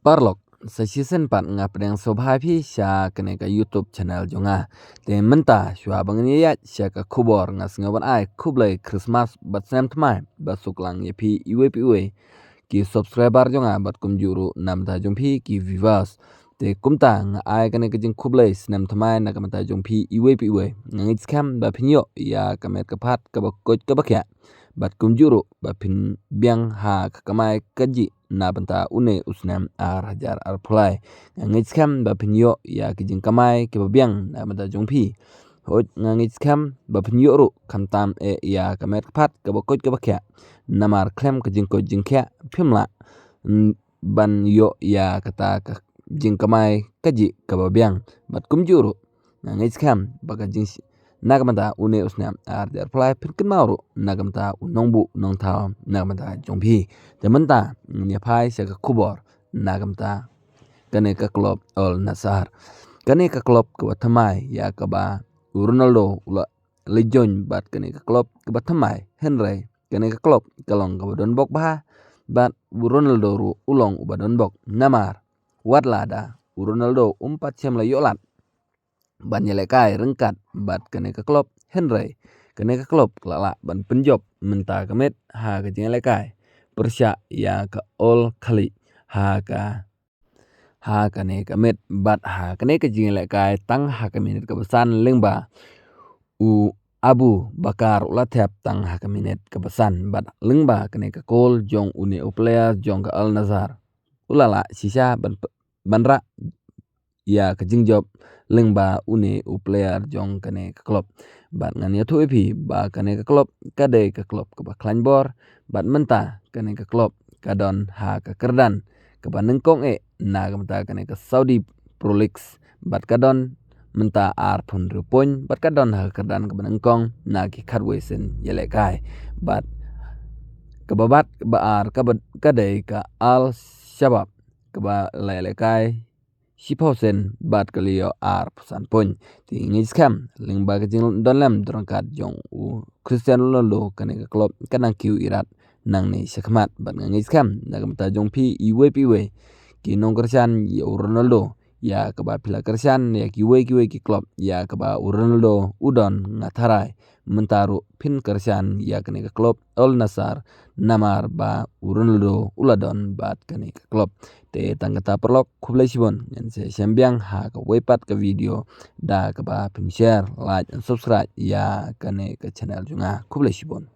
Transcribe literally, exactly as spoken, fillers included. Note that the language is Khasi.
Paralok, sa shisien pat nga pdiang sngewbha ïa phi sha kane ka YouTube channel jong nga. Te mynta shuwa ba ngan ïaid sha ka khubor, nga sngew ban ai khublei Christmas bad snem thymmai ba suk lang ïa phi iwei pa iwei ki subscriber jong nga bad kumjuh ruh na bynta jong phi ki viewers. Te kumta nga ai kane ka jingkhublei snem thymmai na ka bynta jong phi iwei pa iwei. Nga ngeit skhem ba phin ïoh ïa ka met ka phad kaba koit kaba khiah bad kumjuh ruh ba phin biang ha ka kamai kajih na bynta une u snem ar hajar arphew lai. Nga ngeit skhem ba phin ïoh ïa ki jingkamai kiba biang na bynta jong phi. Hooid, nga ngeit skhem ba phin ïoh ruh khamtam eh ïa ka met ka phad kaba koit kaba khiah. Namar khlem ka jingkoit jingkhiah phim lah, mm, ban ïoh ïa kata ka jingkamai kajih kaba biang. Bad kumjuh ruh nga ngeit skhem ba ka jing na ka bynta une u snem ar hajar arphew lai phin kynmaw ruh na ka bynta u nongbuh nongthaw na ka bynta jong phi. Te mynta ngin ïa phai sha ka khubor na ka bynta kane ka club Al Nassr. Kane ka club kaba thymmai ïa kaba u Ronaldo u la leit join bad kane ka club kaba thymmai, hynrei kane ka club ka long kaba donbok bha bad u Ronaldo ruh u long uba donbok. Namar wat lada u Ronaldo um pat shym la ïoh lad ban ïalehkai ryngkat bad kane ka club, hynrei kane ka club ka la lah ban pynjop mynta ka miet ha ka jingïalehkai pyrshah ïa ka Al Ahly ha ka, ha kane ka miet. Bad ha kane ka jingïalehkai tang ha ka minit kaba san lyngba u Abu Bakar u la thep tang ha ka minit kaba san bad lyngba kane ka goal jong une u player jong ka Al Nassr u la lah shisha ban p-, ban rah ïa ka jingjop lyngba une u player jong kane ka club. Bad ngan ïathuh ïa phi ba kane ka club ka dei ka club kaba khlaiñ bor bad mynta kane ka club ka don ha ka kyrdan kaba nyngkong eh na ka bynta kane ka Saudi Pro League bad ka don mynta arphew hynriew point bad ka don ha ka kyrdan kaba nyngkong na ki khatwei sien ïalehkai. Bad kaba bad kaba ar kaba ka dei ka Al Shabab kaba la ïalehkai shiphew sien bad ka la ïoh arphew san point. Te nga ngeit skhem lyngba ka jingdon lem don ryngkat jong u Cristiano Ronaldo kane ka club ka nang kiew irat nangne shakhmat bad nga ngeit skhem na ka bynta jong phi iwei pa iwei ki nongkyrshan ïa u Ronaldo, ïa kaba phi la kyrshan ïa kiwei kiwei ki club ïa kaba u Ronaldo u don, nga tharai mynta ruh phin kyrshan ïa kane ka club Al Nassr namar ba u Ronaldo u la don bad kane ka club. Te tang kata paralok, khublei shibun, ngan sa ïashem biang ha kawei pat ka video da kaba phin share, like and subscribe ïa kane ka channel jong nga. Khublei shibun.